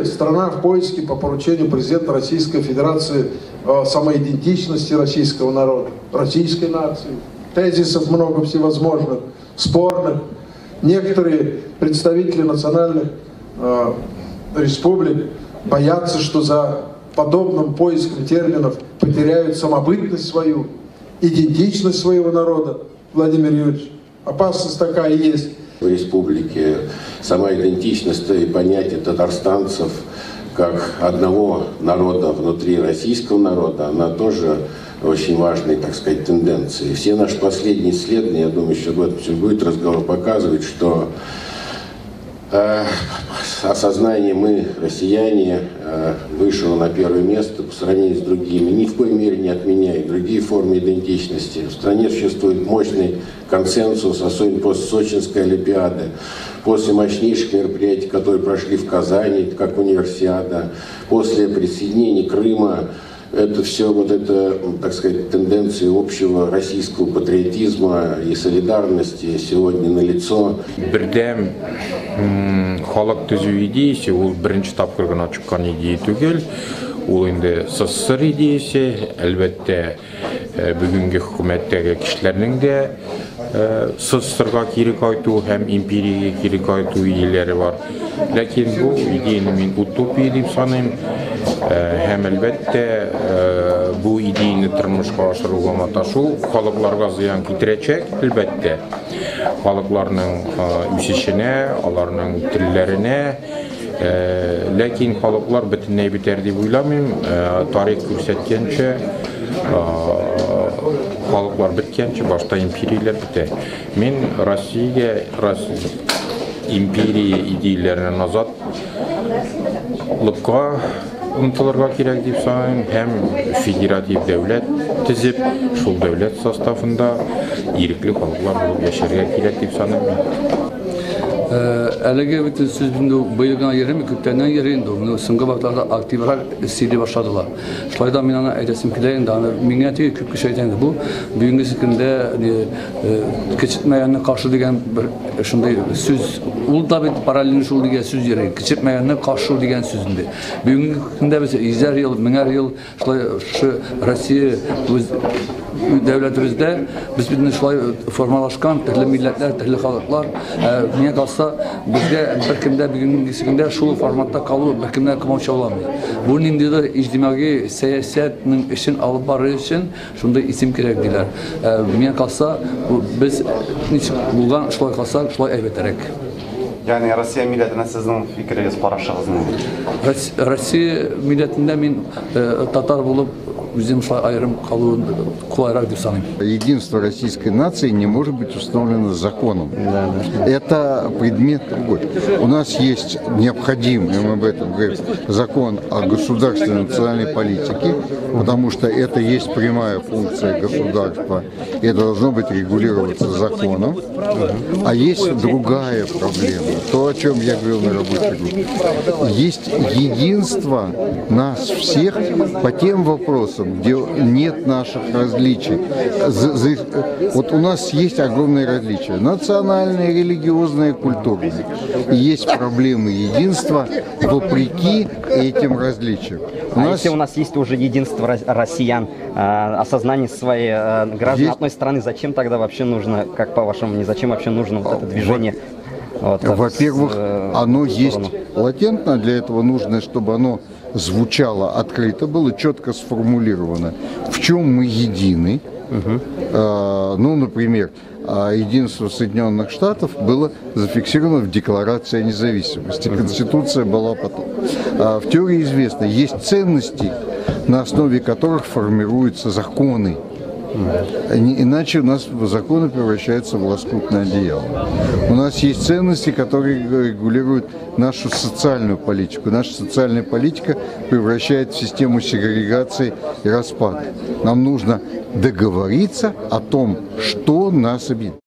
Страна в поиске по поручению президента Российской Федерации самоидентичности российского народа, российской нации. Тезисов много всевозможных, спорных. Некоторые представители национальных республик боятся, что за подобным поиском терминов потеряют самобытность свою, идентичность своего народа. Владимир Юрьевич, опасность такая есть. В республике сама идентичность и понятие татарстанцев как одного народа внутри российского народа, она тоже очень важной, так сказать, тенденцией. Все наши последние исследования, я думаю, еще об этом будет разговор, показывают, что осознание мы, россияне, вышло на первое место по сравнению с другими, ни в коей мере не отменяет другие формы идентичности. В стране существует мощный консенсус, особенно после Сочинской Олимпиады, после мощнейших мероприятий, которые прошли в Казани, как универсиада, после присоединения Крыма. Это все вот это, так сказать, тенденции общего российского патриотизма и солидарности сегодня налицо. Бердәм халык төзү идеясе ул беренче тапкыр гына чыккан идея түгел, ул инде СССР идеясе, әлбәттә, бүгенге хөкүмәттәге кешеләрнең дә СССРга кире кайту һәм империягә кире кайту идеяләре бар. Ләкин бу идеяны мин утопия дип саныйм. Һәм әлбәттә бу идеяны тормышка ашыруга маташу халыкларга зыян китерәчәк, әлбәттә. Халыкларның үсешенә, аларның телләренә, ләкин халыклар бөтенләй бетәр дип уйламыйм. Тарих күрсәткәнчә, халыклар беткәнче башта империяләр бетә. Мин Россиягә, империя идеяләреннән азатлыкка омтылырга кирәк дип саныйм һәм федератив дәүләт төзеп, шул дәүләт составында ирекле халыклар булып яшәргә кирәк дип саныйм. Әлеге бөтен сүз инде быел гына йөрми, күптәннән йөри инде. Менә соңгы вакытларда активрак сөйли башладылар. Шулай да мин аны әйтәсем килә инде, аны миңа түгел, күп кеше әйтә инде. Бу бүгенге көндә кечетмәгәнне каршы дигән бер шундый сүз. Ул да бит параллель шул дигән сүз йөри. Кечетмәгәнне каршы дигән сүз инде. Бүгенге көндә без йөзәр ел, меңәр ел шулай шушы Россия үз дәүләтебездә без бит шулай формалашкан төрле милләтләр, төрле халыклар. Миңа калса, безгә беркемдә бүгенге көндә шул форматта калу беркемдә комачауламый. Бу ниндидер иҗтимагый сәясәтнең эшен алып бару өчен шундый исем кирәк диләр. Миңа калса, без ничек булган, шулай калса, шулай әйбәтрәк. Ягъни Россия милләтенә сезнең фикерегез, карашыгыз нинди? Россия милләтендә мин татар булып үзем шулай аерым калуын кулайрак дип саныйм. Единство российской нации не может быть установлено законом. Да, да. Это предмет другой. У нас есть необходимый, мы об этом говорим, закон о государственной национальной политике, потому что это есть прямая функция государства, и это должно быть регулироваться законом. А есть другая проблема, то, о чем я говорил на рабочей группе. Есть единство нас всех по тем вопросам, где нет наших различий. Вот у нас есть огромные различия. Национальные, религиозные, культурные. И есть проблемы единства вопреки этим различиям. Если у нас есть уже единство россиян, осознание своей граждан одной страны, зачем тогда вообще нужно, как по-вашему, не зачем вообще нужно вот это движение? Вот, во-первых, оно есть латентно, для этого нужно, чтобы оно звучало открыто, было четко сформулировано, в чем мы едины. Ну, например, единство Соединенных Штатов было зафиксировано в Декларации о независимости. Конституция была потом. В теории известно, есть ценности, на основе которых формируются законы. Иначе у нас законы превращаются в лоскутное одеяло. У нас есть ценности, которые регулируют нашу социальную политику. Наша социальная политика превращает в систему сегрегации и распада. Нам нужно договориться о том, что нас объединяет.